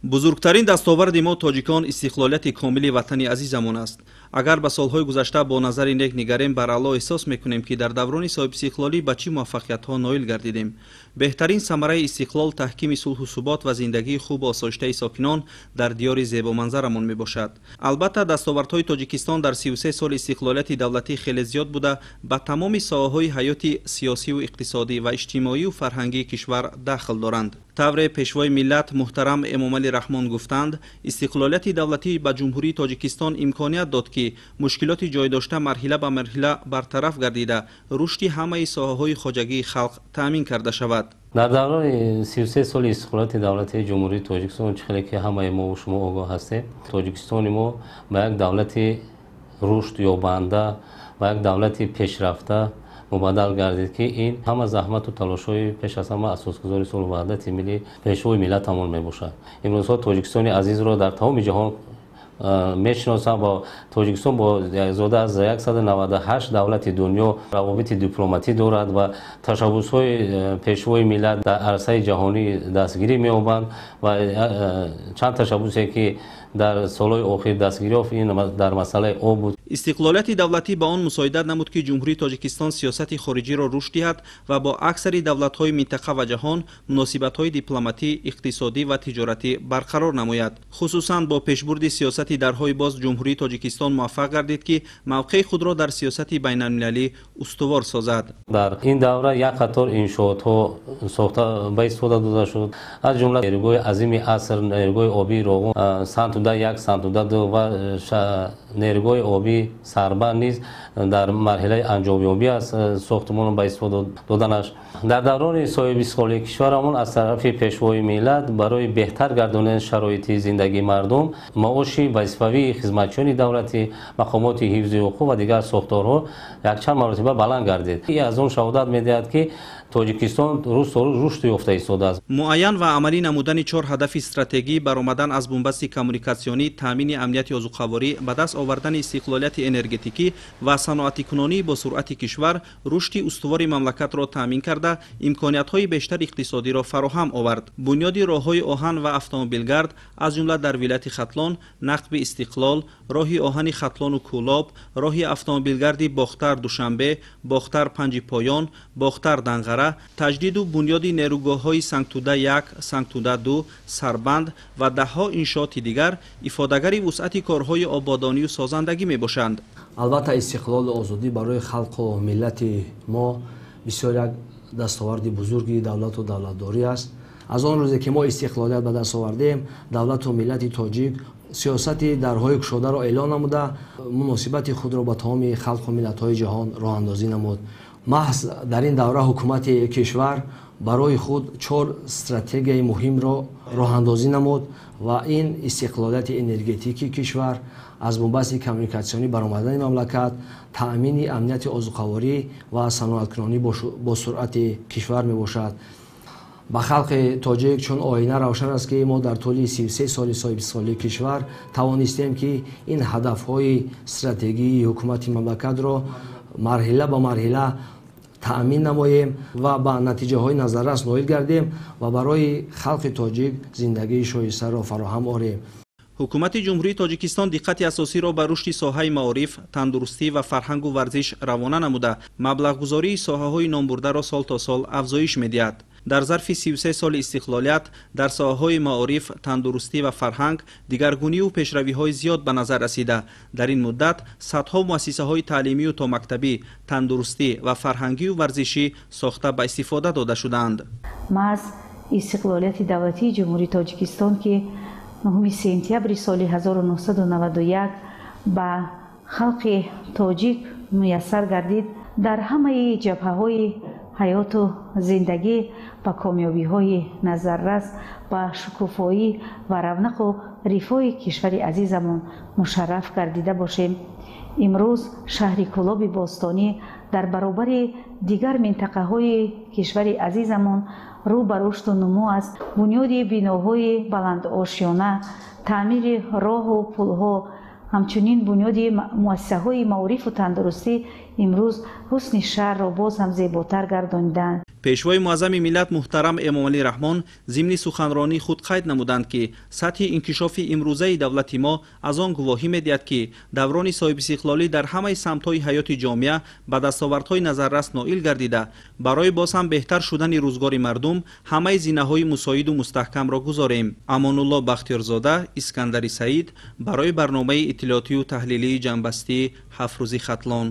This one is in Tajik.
Бузургтарин дастоварди мо тоҷикон истиқлолияти комили ватани азизамон аст. Агар ба солҳои гузашта бо назари нек нигарем, баръало эҳсос мекунем, ки дар даврони соҳибистиқлолӣ ба чӣ муваффақиятҳо ноил гардидем. Беҳтарин самараи истиқлол таҳкими сулҳу субот ва зиндагии хубу осоиштаи сокинон дар диёри зебоманзарамон мебошад. Албатта, дастовардҳои Тоҷикистон дар 33 соли истиқлолияти давлатӣ хеле зиёд буда, ба тамоми соҳаҳои ҳаёти сиёсиву иқтисодӣ ва иҷтимоию фарҳангии кишвар дахл доранд. Тавре Пешвои миллат муҳтарам Эмомалӣ Раҳмон гуфтанд, истиқлолияти давлатӣ ба Ҷумҳурии Тоҷикистон имконият дод, ки мушкилоти ҷойдошта марҳила ба марҳила бартараф гардида, рушди ҳамаи соҳаҳои хоҷагии халқ таъмин карда шавад. Дар давраи 33 соли истиқлолияти давлатии Ҷумҳурии Тоҷикистон, чӣ хеле ки ҳамаи мо шумо огоҳ ҳастем, Тоҷикистони мо ба як давлати рушд ёбанда, ба як давлати пешрафта мубаддал гардид, ки ин ҳама заҳмату талошҳои пеш аз ҳама асосгузори сулҳу ваҳдати миллӣ, Пешвои миллатамон мебошад. Имрӯзҳо Тоҷикистони азизро дар тамоми ҷаҳон мешиносанд ва Тоҷикистон бо зиёда аз 198 давлати дунё равобити дипломатӣ дорад ва ташаббусҳои Пешвои миллат дар арсаи ҷаҳонӣ дастгирӣ меёбанд ва чанд ташаббусе, ки дар солҳои охир дастгирӣ ёфт, ин дар масъалаи об буд. Истиқлолияти давлатӣ ба он мусоидат намуд, ки Ҷумҳурии Тоҷикистон сиёсати хориҷиро рушд диҳад ва бо аксари давлатҳои минтақа ва ҷаҳон муносибатҳои дипломатӣ, иқтисодӣ ва тиҷоратӣ барқарор намояд. Хусусан бо пешбурди сиёсати дарҳои боз Ҷумҳурии Тоҷикистон муваффақ гардид, ки мавқеи худро дар сиёсати байналмилалӣ устувор созад. Дар ин давра як қатор иншоотҳо сохта ба истифода дода шуд, аз ҷумла нерӯгоҳи азими аср, нерӯгоҳи обии Роғун, Сангтуда 1, Сангтуда 2 ва нерӯгоҳи обии Сарбанд низ дар марҳилаи анҷомёбӣ аст сохтмон ба истифода доданаш. Дар даврони соҳибистиқлолии кишварамон аз тарафи Пешвои миллат барои беҳтар гардонидани шароити зиндагии мардум маоши вазифавии хизматчиёни давлатӣ, мақомоти ҳифзи ҳуқуқ ва дигар сохторҳо якчанд маротиба баланд гардид. Ин аз он шаҳодат медиҳад, ки Тоҷикистон рӯз то рӯз рушд ёфта истодааст. Муайян ва амалӣ намудани чор ҳадафи стратегӣ: баромадан аз бунбасти коммуникатсионӣ, таъмини амнияти озуқаворӣ, ба даст овардани истиқлолияти энергетикӣ ва саноатикунонии бо суръати кишвар, рушди устувори мамлакатро таъмин карда, имкониятҳои бештари иқтисодиро фароҳам овард. Бунёди роҳҳои оҳан ва автомобилгард, аз ҷумла дар вилояти Хатлон нақби Истиқлол, роҳи оҳани Хатлону Кӯлоб, роҳи автомобилгарди Бохтар Душанбе, Бохтар Панҷи Поён, Бохтар Данғара, таҷдиду бунёди нерӯгоҳҳои Сангтуда 1, Сангтуда 2, Сарбанд ва даҳҳо иншооти дигар ифодагари вусъати корҳои ободонию созандагӣ мебошанд. Албатта, истиқлолу озодӣ барои халқу миллати мо бисёр як дастоварди бузурги давлату давлатдорӣ аст. Аз он рӯзе ки мо истиқлолият ба даст овардем, давлату миллати тоҷик сиёсати дарҳои кушодаро эълон намуда, муносибати худро ба тамоми халқу миллатҳои ҷаҳон роҳандозӣ намуд. Маҳз дар ин давра ҳукумати кишвар барои худ чор стратегияи муҳимро роҳандозӣ намуд ва ин истиқлолияти энергетикии кишвар, аз бунбасти коммуникатсионӣ баромадани мамлакат, таъмини амнияти озуқаворӣ ва саноаткунонӣ бо суръати кишвар мебошад. Ба халқи тоҷик чун оина равшан аст, ки мо дар тӯли 33 соли соҳибистиқлолии кишвар тавонистем, ки ин ҳадафҳои стратегии ҳукумати мамлакатро марҳила ба марҳила таъмин намоем ва ба натиҷаҳои назаррас ноил гардем ва барои халқи тоҷик зиндагии шоистаро фароҳам орем. Ҳукумати Ҷумҳурии Тоҷикистон диққати асосиро ба рушди соҳаи маориф, тандурустӣ ва фарҳангу варзиш равона намуда, маблағгузории соҳаҳои номбурдаро сол то сол афзоиш медиҳад. Дар зарфи 33 соли истиқлолият дар соҳаҳои маориф, тандурустӣ ва фарҳанг дигаргунию пешравиҳои зиёд ба назар расида, дар ин муддат садҳо муассисаҳои таълимию томактабӣ, тандурустӣ ва фарҳангию варзишӣ сохта ба истифода дода шудаанд. Маҳз истиқлолияти давлатии Ҷумҳурии Тоҷикистон, ки 9 сентябри соли 1991 ба халқи тоҷик муяссар гардид, дар ҳамаи ҷабҳаҳои ҳаёту зиндагӣ ба комёбиҳои назаррас, ба шукуфоӣ ва равнақу рифоҳи кишвари азизамон мушарраф гардида бошем. Имрӯз шаҳри Кӯлоби бостонӣ дар баробари дигар минтақаҳои кишвари азизамон рӯ ба рушду нумӯ аст. Бунёди биноҳои баландошёна, таъмири роҳу пулҳо, ҳамчунин бунёди муассисаҳои маорифу тандурустӣ Имрӯз ҳусни шаҳрро боз ҳам зеботар гардониданд. Пешвои муаззами миллат муҳтарам Эмомалӣ Раҳмон зимни суханронии худ қайд намуданд, ки сатҳи инкишофи имрӯзаи давлати мо аз он гувоҳӣ медиҳад, ки даврони соҳибистиқлолӣ дар ҳамаи самтҳои ҳаёти ҷомеа ба дастовардҳои назаррас ноил гардида, барои боз ҳам беҳтар шудани рӯзгори мардум ҳамаи зинаҳои мусоиду мустаҳкамро гузорем. Амонулло Бахтиёрзода, Искандари Саид барои барномаи иттилоотию таҳлилии ҷамъбастии ҳафт рӯзи Хатлон.